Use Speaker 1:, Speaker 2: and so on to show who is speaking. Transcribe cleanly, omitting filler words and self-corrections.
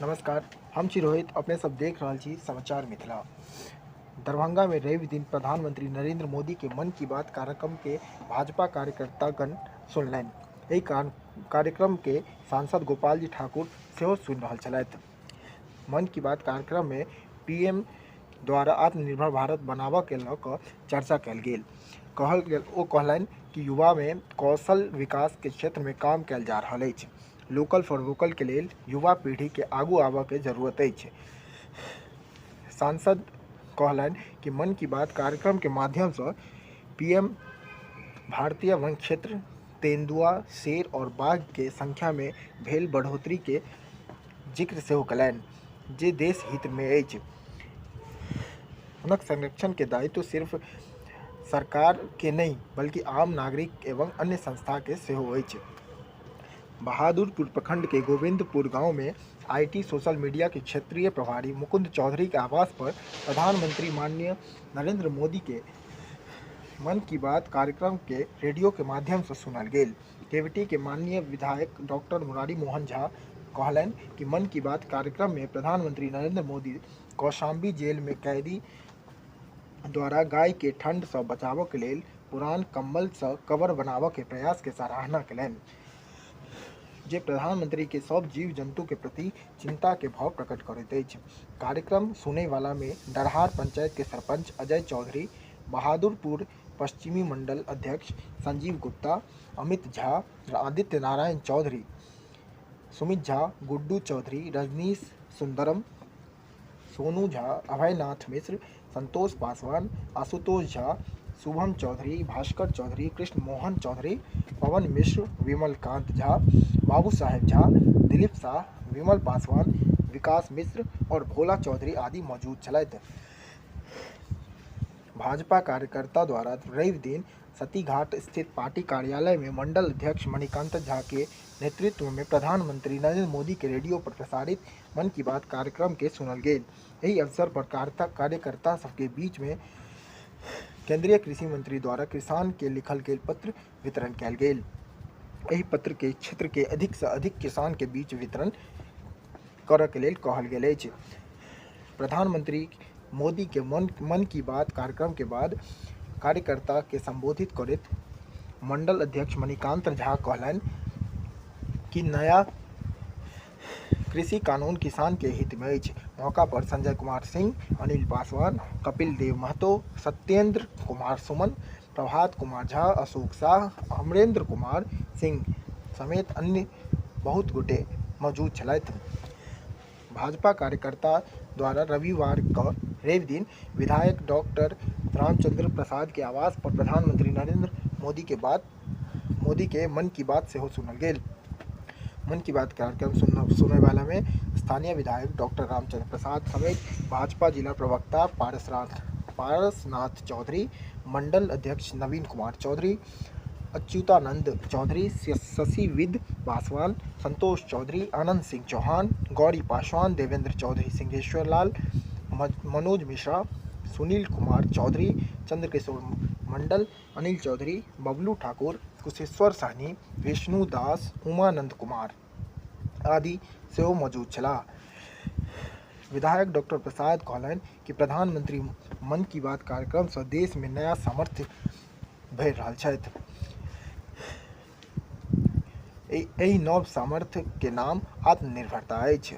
Speaker 1: नमस्कार, हम छी रोहित। अपने सब देख रहल छी समाचार मिथिला। दरभंगा में रवि दिन प्रधानमंत्री नरेंद्र मोदी के मन की बात कार्यक्रम के भाजपा कार्यकर्तागण सुनलनि। एहि कार्यक्रम के सांसद गोपाल जी ठाकुर सेहो सुनि रहल छलथि। मन की बात कार्यक्रम में पीएम द्वारा आत्मनिर्भर भारत बनाबऽ के लऽ कऽ चर्चा कयल गेल। कहल गेल, ओ कहलनि कि युवा में कौशल विकास के क्षेत्र में काम कयल जा रहल अछि। लोकल फॉर वोकल के लेल युवा पीढ़ी के आगू आबऽ के जरूरत अछि। सांसद कहलनि कि मन की बात कार्यक्रम के माध्यम से पीएम भारतीय वन क्षेत्र तेंदुआ, शेर और बाघ के संख्या में भेल बढ़ोतरी के जिक्र सेहो कयलनि, जे देश हित में अछि। हुनक संरक्षण के दायित्व सिर्फ सरकार के नहि, बल्कि आम नागरिक एवं अन्य संस्था के सेहो अछि। बहादुरपुर प्रखंड के गोविंदपुर गांव में IT social media के क्षेत्रीय प्रभारी मुकुंद चौधरी के आवास पर प्रधानमंत्री माननीय नरेंद्र मोदी के मन की बात कार्यक्रम के रेडियो के माध्यम से सुनल गेल। केवटी के माननीय विधायक डॉक्टर मुरारी मोहन झा कहलनि कि मन की बात कार्यक्रम में प्रधानमंत्री नरेंद्र मोदी कौशाम्बी जेल में कैदी द्वारा गाय के ठंड से बचावऽ के लेल पुरान कम्बल से कवर बनाबऽ के प्रयास के सराहना कयलनि, जे प्रधानमंत्री के सब जीव जंतु के प्रति चिंता के भाव प्रकट करैत अछि। कार्यक्रम सुनय वाला में डरहार पंचायत के सरपंच अजय चौधरी, बहादुरपुर पश्चिमी मंडल अध्यक्ष संजीव गुप्ता, अमित झा, आदित्य नारायण चौधरी, सुमित झा, गुड्डू चौधरी, रजनीश सुंदरम, सोनू झा, अभयनाथ मिश्र, संतोष पासवान, आशुतोष झा, शुभम चौधरी, भास्कर चौधरी, कृष्ण मोहन चौधरी, पवन मिश्र, विमल कांत झा, बाबू साहेब झा, दिलीप शाह, विमल पासवान, विकास मिश्र और भोला चौधरी आदि मौजूद छलथि। भाजपा कार्यकर्ता द्वारा रवि दिन सतीघाट स्थित पार्टी कार्यालय में मंडल अध्यक्ष मणिकांत झा के नेतृत्व में प्रधानमंत्री नरेंद्र मोदी के रेडियो पर प्रसारित मन की बात कार्यक्रम के सुनल गेल। एहि अवसर पर कार्यकर्ता सबके बीच में केंद्रीय कृषि मंत्री द्वारा किसान के लिखल गेल पत्र वितरण कयल गेल। एहि पत्र के क्षेत्र के अधिक से अधिक किसान के बीच वितरण करऽ के लेल कहल गेल अछि। प्रधानमंत्री मोदी के मन की बात कार्यक्रम के बाद कार्यकर्ता के संबोधित करैत मंडल अध्यक्ष मणिकांत झा कहलनि कि नया कृषि कानून किसान के हित में अछि। मौका पर संजय कुमार सिंह, अनिल पासवान, कपिल देव महतो, सत्येंद्र कुमार सुमन, प्रभात कुमार झा, अशोक शाह, अमरेंद्र कुमार सिंह समेत अन्य बहुत गोटे मौजूद छलथि। भाजपा कार्यकर्ता द्वारा रविवार क रवि दिन विधायक डॉक्टर रामचंद्र प्रसाद के आवास पर प्रधानमंत्री नरेंद्र मोदी के मन की बात सेहो सुनल गेल। मन की बात कार्यक्रम सुनय वाला में स्थानीय विधायक डॉक्टर रामचंद्र प्रसाद समेत भाजपा जिला प्रवक्ता पारसनाथ चौधरी, मंडल अध्यक्ष नवीन कुमार चौधरी, अच्युतानंद चौधरी, शशिविद पासवान, संतोष चौधरी, आनंद सिंह चौहान, गौरी पासवान, देवेंद्र चौधरी, सिंहेश्वर लाल, मनोज मिश्रा, सुनील कुमार चौधरी, चंद्रकिशोर मंडल, अनिल चौधरी, बबलू ठाकुर, कुशेश्वर सहनी, विष्णु दास, उमानंद कुमार आदि सेहो मौजूद छलाह। विधायक डॉक्टर प्रसाद कहलनि कि प्रधानमंत्री मन की बात कार्यक्रम से देश में नया सामर्थ्य भरि रहल छथि। एहि नव सामर्थ्य के नाम आत्मनिर्भरता अछि।